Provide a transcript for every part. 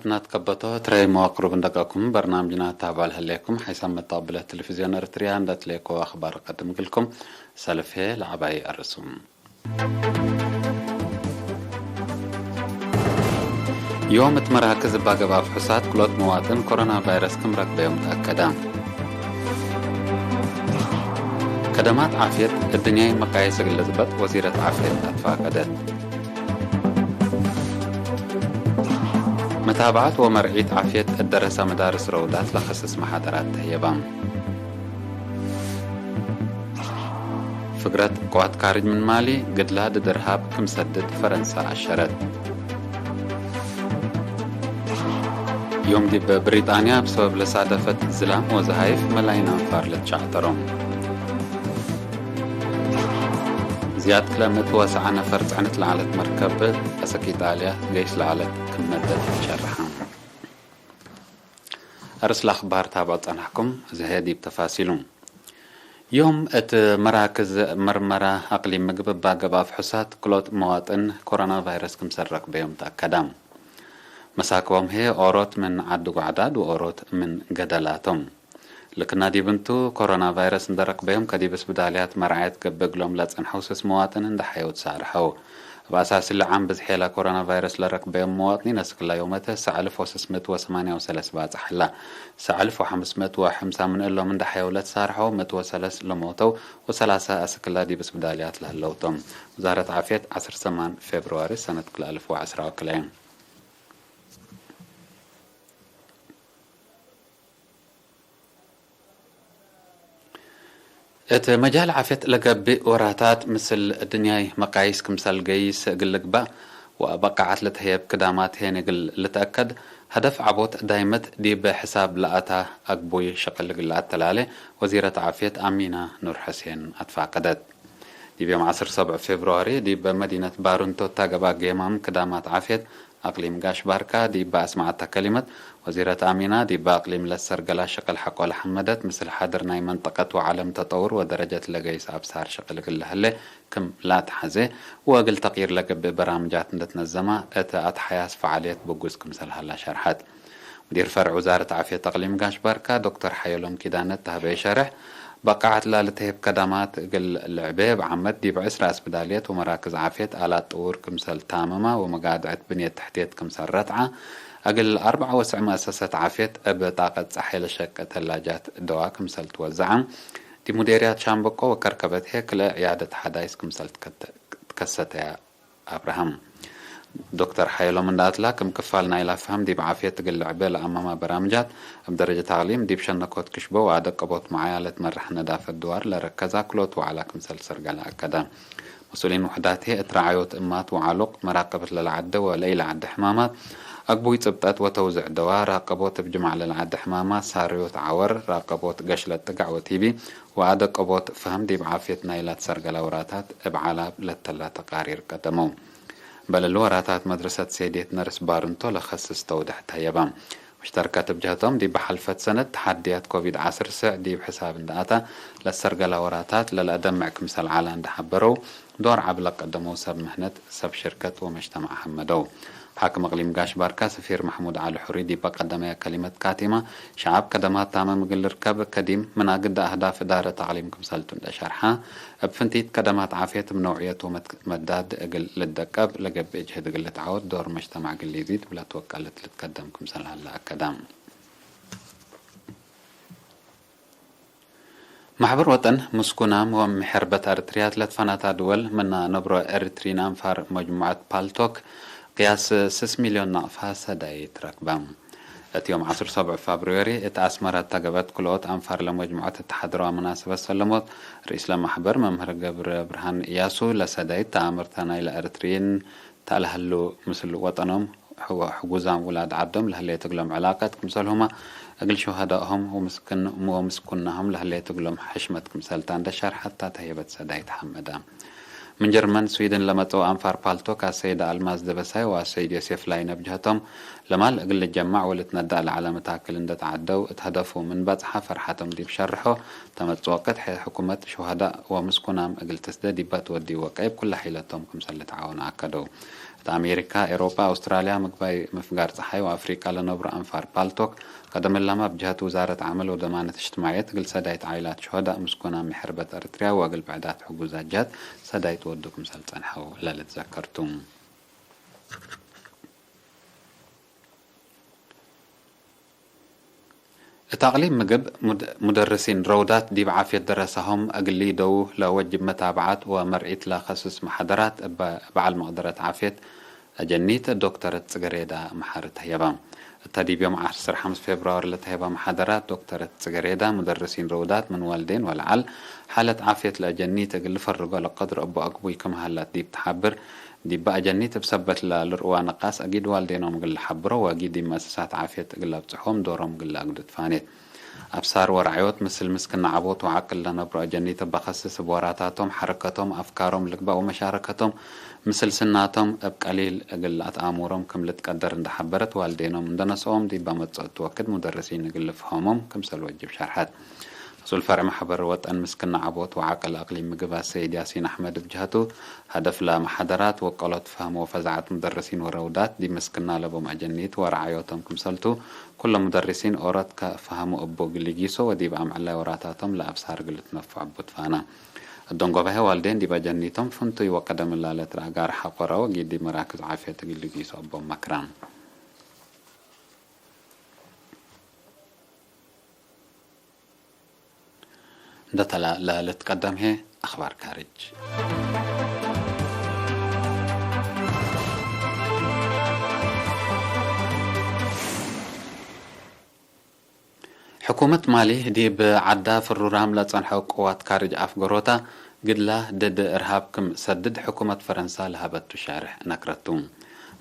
ናት ከበቶ ትረይ መዋቅሩ ብንደቀኩም በርናምጅና ታባል ህሌኩም ሓይሳብ መጣብለ ቴሌቪዝዮን ኤርትርያ እንዳትሌኮ ኣኽባር ቀድም ግልኩም ሰልፌ ለዓባይ ኣርሱም። ዮም እቲ መራክዝ እባ ገባ ፍሑሳት ክሎት መዋጥን ኮሮና ቫይረስ ክም ረክበዮም ተኣከዳ። ከደማት ዓፍየት እድኛይ መቃየስ ግልጽበት ወዚረት ዓፍየት ኣትፋቀደት። መታብዓት ወመርዒት ዓፍየት እደረሳ መዳርስ ረውዳት ለኸስስ መሓደራት ተህየባ። ፍግረት ቅዋት ካርጅ ምን ማሊ ግድላ ድድርሃብ ክም ሰድድ ፈረንሳ ኣሸረት። ዮም ዲብ ብሪጣንያ ብሰበብ ለሳደፈት ዝላም ወዘሃይፍ መላይን ኣንፋር ለትሻዕተሮም። ዝያድ ክለ ምእቲ ወሰዓ ነፈር ጽዕነት ለዓለት መርከብ ኣሰክ ኢጣልያ ገይስ ለዓለት ክም መደት ሸርሓ። ኣርስላ ኣኽባር ታብዖ ጸናሕኩም ዝሀ ዲብ ተፋሲሉ። ዮም እቲ መራክዝ መርመራ ኣቅሊም ምግብ እባ ገባ ፍሑሳት ክሎት መዋጥን ኮሮና ቫይረስ ክምሰል ረክበዮም ተኣከዳ። መሳክቦም ሄ ኦሮት ምን ዓዲ ጓዕዳድ ወኦሮት ምን ገደላቶም። ልክና ዲብንቱ ኮሮና ቫይረስ እንደረክበዮም ከዲብ ስብዳልያት መርዓየት ገብእ እግሎም ለጸንሐው ስስ መዋጥን እንደሓየው ተሳርሐው። እብ ኣሳሲ ለዓም ብዝሕ የለ ኮሮና ቫይረስ ለረክበዮም መዋጥኒን ኣስክላ ዮመተ ሰዕልፍ ወስስምት ወሰማንያ ወሰለስ ባጽሕ ኣላ። ሰዕልፍ ወሐምስምት ወሐምሳ ምን እሎም እንደሓየው ለተሳርሐው ምእት ወሰለስ ለሞተው ወሰላሳ ኣስክላ ዲብ ስብዳልያት ለህለውቶም። ውዛረት ዓፍየት ዓስር ሰማን ፌብርዋሪ ሰነት ክልኣልፍ ወዐስራ ወክልኤ። እት መጃል ዓፍየት ለገብእ ወራታት ምስል ድንያይ መቃይስ ክምሰል ገይስ እግል ልግባእ ወበቃዓት ልትህየብ ክዳማት ሄን እግል ልትአከድ ሀደፍ ዐቦት ዳይመት ዲብ ሕሳብ ለአታ አግቡይ ሸቅል እግል ለአተላሌ ወዚረት ዓፍየት አሚና ኑር ሕሴን አትፋቀደት። ዲብ ዮም ዐስር ሰብዕ ፌብርዋሪ ዲብ መዲነት ባርንቶ እታገብአ ጌማም ክዳማት ዓፍየት አቅሊም ጋሽ ባርካ ዲብ አስመዐታ ከሊመት፣ ወዚረት አሚና ዲብ አቅሊም ለሰርገላ ሸቅል ሐቆ ለሐመደት ምስል ሓድር ናይ መንጠቀት ወዓለም ተጠውር ወደረጀት ለገይስ አብሳር ሸቅል እግል ለህሌ ክም ለአትሐዜ ወእግል ተቅይር ለገብእ በራምጃት እንደትነዘማ እት አትሐያስ ፈዓልየት ብጉዝ ክምሰል ሀላ ሸርሐት። ሙዲር ፈርዕ ውዛረት ዓፍየት አቅሊም ጋሽ ባርካ ዶክተር ሓየሎም ኪዳነ እተሀበየ ሸርሕ፣ በቃዓት ላልትህብ ከዳማት እግል ልዕቤ እብ ዓመት ዲብ ዕስራ እስብዳልየት ወመራክዝ ዓፍየት አላት ጥውር ክምሰል ታመማ ወመጋድዕት ብንየት ትሕትየት ክምሰል ረትዓ፣ እግል አርበዓ ወስዕ መአሰሰት ዓፍየት እብ ጣቀት ጸሓይ ለሸቅ ተላጃት ደዋ ክምሰል ትወዘዓ፣ ዲብ ሙዴርያት ሻምበቆ ወከርከበት ሄ ክልኤ ዕያደት ሓዳይስ ክምሰል ትከተ-፣ ትከሰተያ። አብርሃም። ዶክተር ሓየሎም እንዳትላ፣ ክም ክፋል ናይላ ፈህም ዲብ ዓፍየት እግል ልዕቤ ለአማማ በራምጃት፣ እብ ደረጀት አቅሊም፣ ዲብ ሸነኮት ክሽቦ ወአደቀቦት መዓያ ለትመራሕ ነዳፈት ድዋር ለረከዛ ክሎት ወዓላ ክምሰል ሰርገላ አከዳ። መስኡሊን ውሕዳት ህየ እት ረዓዮት እማት ወዓሉቅ፣ መራቀበት ለለዓደ ወለኢለዓደ ሕማማት፣ አግቡይ ጽብጠት ወተውዝዕ ደዋ፣ ራቀቦት እብ ጅማዕ ለለዓደ ሕማማት፣ ሳርዮት ዓወር፣ ራቀቦት ገሽለት ጥጋዕ ወቲቢ፣ ወአደቀቦት ፈህም ዲብ ዓፍየት ናይላ ትሰርገላ ወራታት እብ ዓላብ ለተላ ተቃሪር ቀደመው። በለል ወራታት መድረሰት ሴዴት ነርስ ባርንቶ ለኸስስ ተውደሕ ተየባ። ሙሽተርከት እብ ጀህቶም ዲብ ሐልፈት ሰነት ተሓድያት ኮቪድ ዐስር ስዕ ዲብ ሕሳብ እንደአታ ለሰርገላ ወራታት ለለአደምዕ ክምሰል ዓላ እንደሐበረው ዶር ዓብ ለቀደመው ሰብ ምህነት ሰብ ሽርከት ወመጅተማዕ ሐመደው። ሓክም እቅሊም ጋሽ ባርካ ሰፊር ማሕሙድ ዓሊ ሑሪ ዲበ ቀደመያ ከሊመት ካቲማ፣ ሸዓብ ከደማት ታመም እግል ልርከብ ከዲም ምን አግደ አህዳፍ እዳረት አቅሊም ክምሰልቱ እንደ ሸርሓ፣ እብ ፍንቲት ከደማት ዓፍየት እብ ነውዕየት ወመት-፣ መዳድ እግል ልደቀብ ለገብእ ጅህድ እግል ልትዓወት ዶር መጅተማዕ እግል ሊዚድ ብለት ወቀለት ልትከደም ክምሰል ሀለ አከዳ። ማሕበር ወጠን ምስኩናም ወምሕርበት ኣርትርያት ለትፈናታ ድወል ምና ነብሮ ኤርትሪን ኣንፋር መጅሙዐት ፓልቶክ ቅያስ ስስ ሚልዮን ናቕፋ ሰዳይት ረክባ። እቲ ዮም ዐስር ሰብዕ ፋብሪወሪ እት ኣስመራ እተገበት ክልኦት ኣንፋር ለመጅሙዐት እተሓድረዋ መናሰበት ሰለሞት ርእስ ለማሕበር መምህር ገብረ ብርሃን እያሱ ለሰዳይት ተኣምርታ ናይለ ኤርትሪን ተልሀሉ ምስል ወጠኖም ሕወ-፣ ሕጉዛም ውላድ ዓዶም ለህሌት እግሎም ዕላቀት ክምሰልሁማ፣ እግል ሹሃዳኦም ወምስክን-፣ ወምስኩናሆም ለህሌት እግሎም ሕሽመት ክምሰልታ እንደ ሸርሐታ ተህየበት ሰዳይት ሐመዳ። ምን ጀርመን ስዊድን ለመጸው አንፋር ፓልቶክ አሰይደ አልማዝ ደበሳይ ወአሰይድ ዮሴፍ ላይነ ብጀህቶም፣ ለማል እግል ልጀማዕ ወልትነዳእ ለዐለ መታክል እንደ ተዓደው፣ እት ሀደፉ ምን በጽሐ ፈርሐቶም ዲብ ሸርሖ፣ ተመጽኦ ቅድሐ ሕኩመት ሹሃዳእ ወምስኩናም እግል ትስደ ዲባ ትወዲ ወቀይብ ኩለ ሐይለቶም ክምሰል ልትዓወኑ አከደው። ኣሜሪካ፣ ኤሮጳ፣ ኣውስትራልያ፣ ምግባይ ምፍጋር ጸሓይ ወኣፍሪቃ ለነብሩ ኣንፋር ፓልቶክ ቀደም እላማ ብጅሀት ውዛረት ዓመል ወደማነት እጅትማዕየት እግል ሰዳይት ዓይላት ሹሀዳእ ምስኩና ምሕርበት ኤርትርያ ወእግል ብዕዳት ሕጉዛት ጀሀት ሰዳይት ወዱ ክምሰል ጸንሐው ለልትዘከርቱ። እት ኣቅሊም ምግብ ሙድ-፣ ሙደርሲን ረውዳት ዲብ ዓፍየት ደረሳሆም እግሊ ደው ለወጅብ መታብዓት ወመርዒት ለኸስስ መሓደራት እበ በዓል መቅደረት ዓፍየት አጀኒት ዶክተረት ጽገሬዳ መሓሪ ተህየባ። እታ ዲብ ዮም ዓሰርተ ሓሙሽተ ፌብርዋሪ ለተህየባ መሓደራት ዶክተረት ጽገሬዳ ሙደርሲን ረውዳት ምን ዋልዴን ወለዓል ሓለት ዓፍየት ለአጀኒት እግል ልፈርጎ ለቀድር እቡ አግቡይ ክም ሀላት ዲብ ተሓብር ዲብ አጀኒት እብ ሰበት ለልርኡዋ ነቃስ አጊድ ዋልዴኖም እግል ለሐብሮ ወአጊድ ዲብ መእሰሳት ዓፍየት እግል ለብጽሖም ዶሮም እግል ለአግዱ ትፋኔት። አብሳር ወረዕዮት ምስል ምስክና ዐቦት ወዓቅል ለነብሮ አጀኒት እበ ከስስ እብ ወራታቶም፣ ሐረከቶም፣ አፍካሮም ልግባእ ወመሻረከቶም ምስል ስናቶም እብ ቀሊል እግል አትአሙሮም ክም ልትቀደር እንደ ሐበረት ዋልዴኖም እንደ ነስኦም ዲብ አመጽኦት ትወክድ ሙደርሲን እግል ልፍሀሞም ክምሰል ወጅብ ሸርሐት። መስኡል ፈርዕ ማሕበር ወጠን ምስክና ዐቦት ወዓቅል አቅሊም ምግብ አሰይድ ያሲን አሕመድ እብ ጀሀቱ፣ ሀደፍ ለመሓደራት ወቀሎት ፈህም ወፈዛዐት ሙደርሲን ወረውዳት ዲብ ምስክና ለቦም አጀኒት ወረዓዮቶም ክምሰልቱ፣ ኩሎም ሙደርሲን ኦሮት ከፈህሙ እቡ እግል ሊጊሶ ወዲብ አምዕላይ ወራታቶም ለአብሳር እግል ልትነፍዖ እቡ ትፋና። እዶንጎባሄ ዋልዴን ዲብ አጀኒቶም ፍንቱይ ወቀደም እላለት ረአጋር ሐቆረ ወጊድ ዲብ መራክዝ ዓፍየት እግል ሊጊሶ እቦም መክራን። እንደ ተላ-፣ ለልትቀደም ሄ አኽባር ካርጅ። ሕኩመት ማሊ ዲብ ዓዳ ፍሩራም ለጸንሐ ቅዋት ካርጅ አፍገሮታ ግድላ ድድ እርሃብ ክም ሰድድ ሕኩመት ፈረንሳ ለሀበቱ ሻርሕ ነክረቱ።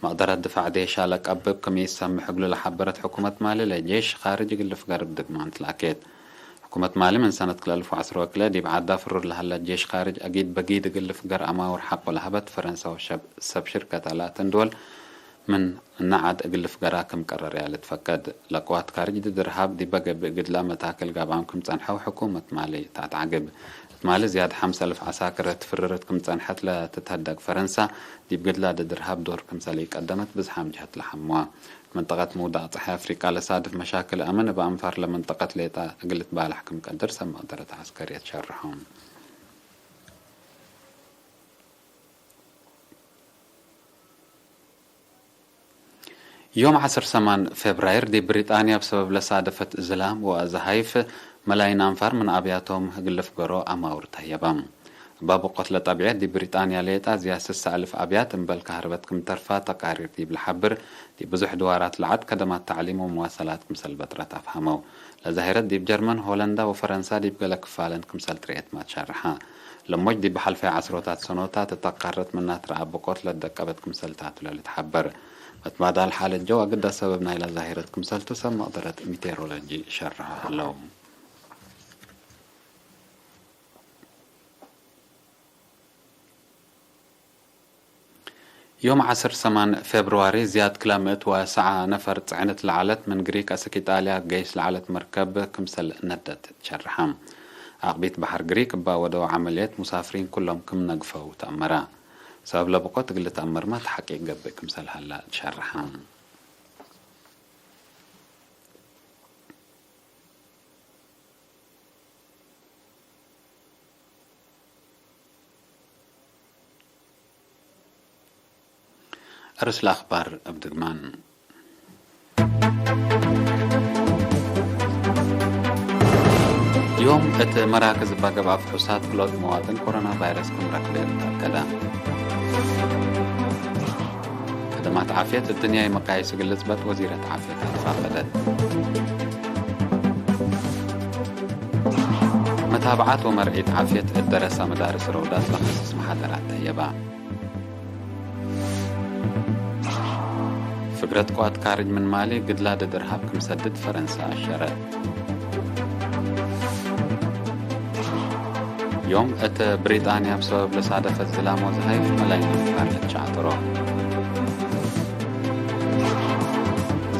መቅደረት ድፋዕ ዴሻ ለቀብብ ክም ኢሰምሕ እግሉ ለሐበረት ሕኩመት ማሊ ለጄሽ ካርጅ እግል ልፍገር እብ ድግማን ትላኬት። ሕኩመት ማሊ ምን ሰነት ክልተ አልፍ ወዐስር ወክልኤ ዲብ ዓዳ ፍሩር ለሀለ ጄሽ ካርጅ አጊድ በጊድ እግል ልፍገር አማውር ሐቆ ለሀበት ፈረንሳ ወሸብ-፣ ሰብ ሽርከት አላተን ድወል ምን እነ ዓድ እግል ልፍገራ ክም ቀረርያ ልትፈቀድ። ለቅዋት ካርጅ ድድ እርሃብ ዲበ ገብእ ግድላ መታክል ጋብኣም ክም ጸንሐው ሕኩመት ማሊ ተአትዓግብ። እት ማሊ ዝያድ ሐምሳ አልፍ ዐሳክር ትፍርርት ክም ጸንሐት ለትትሀደግ ፈረንሳ ዲብ ግድላ ድድ እርሃብ ዶር ክምሰል ኢቀደመት ብዝሓም ጀሀት ለሐምዋ። መንጠቀት ምውዳቅ ጸሓይ አፍሪቃ ለሳድፍ መሻክል አምን እብ አንፋር ለመንጠቀት ሌጣ እግል ልትባላሕ ክም ቀድር ሰብ መቅደረት ዐስከርየት ሸርሖም። ዮም ዐስር ሰማን ፌብራይር ዲብ ብሪጣንያ እብ ሰበብ ለሳደፈት ዝላም ወአዘሃይፍ መላይን አንፋር ምን አብያቶም እግል ልፍገሮ አማውር ተህየባም። እብ አብቆት ለጠብዔት ዲብ ብሪጣንያ ሌጣ ዝያድ ስሳ አልፍ አብያት እምበል ከሀርበት ክም ተርፋ ተቃሪር ዲብ ለሐብር፣ ዲብ ብዙሕ ድዋራት ለዓድ ከደማት ተዕሊም ወመዋሰላት ክምሰል በጥረት አፍሀመው። ለዛሂረት ዲብ ጀርመን፣ ሆለንዳ ወፈረንሳ ዲብ ገለ ክፋለን ክምሰል ትርኤት ማትሻርሓ። ለሞጅ ዲብ ሐልፈይ ዐስሮታት ሰኖታት እተ ቃረት ምናት ረአብቆት ለደቀበት ክምሰልታቱ ለልትሐበር። መትማዳል ሓለት ጀው አግዳ ሰበብ ናይላ ዛሂረት ክምሰልቱ ሰብ መቅደረት ሚቴሮሎጂ ሸርሖ ህለው። ዮም ዐስር ሰማን ፌብርዋሪ ዝያድ ክላ ምእት ወሰዓ ነፈር ጽዕንት ለዐለት ምን ግሪክ አስክ ኢጣልያ ገይስ ለዐለት መርከብ ክምሰል ነደት ሸርሐ። አቅቢት በሐር ግሪክ እባ ወደው ዐመልየት ሙሳፍሪን ኩሎም ክም ነግፈው ተአመረ። ሰበብ ለብቆት እግል ልትአመርማ ተሐቂቅ ገብእ ክምሰል ሀላ ሸርሐ። ርእስ ለአኽባር እብ ድግማን። ዮም እት መራክዝ እባ ገብአ ፍሑሳት ክልኦት መዋጥን ኮሮና ቫይረስ ክም ረክበ ተአከደ። ከደማት ዓፍየት እድንያይ መቃይስ እግል ልጽበጥ ወዚረት ዓፍየት አትፋቀደት። መታብዓት ወመርዒት ዓፍየት እት ደረሳ መዳርስ ረውዳት ለኸስስ መሓደራት ተህየባ። ፍግረት ቅዋት ካርጅ ምን ማሊ ግድላ ድድ እርሃብ ክም ሰድድ ፈረንሳ አሸረት። ዮም እት ብሪጣንያ ብሰበብ ለሳደፈት ዝላም ወዝሃይፍ መላይን ነፋር ለትሸዓጥሮ።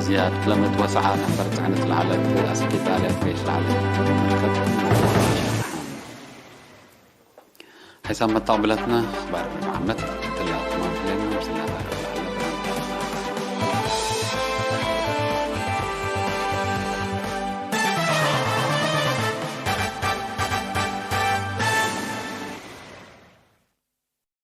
ዝያድ ክለ ምእት ወሰዓ ነፈር ጽዕነት ለዐለት አስክ ኢጣልያ ትገይሽ ለዐለት መርከብ ሓይሳብ መጣቅብለትና ኣኽባር ዓመት ትላ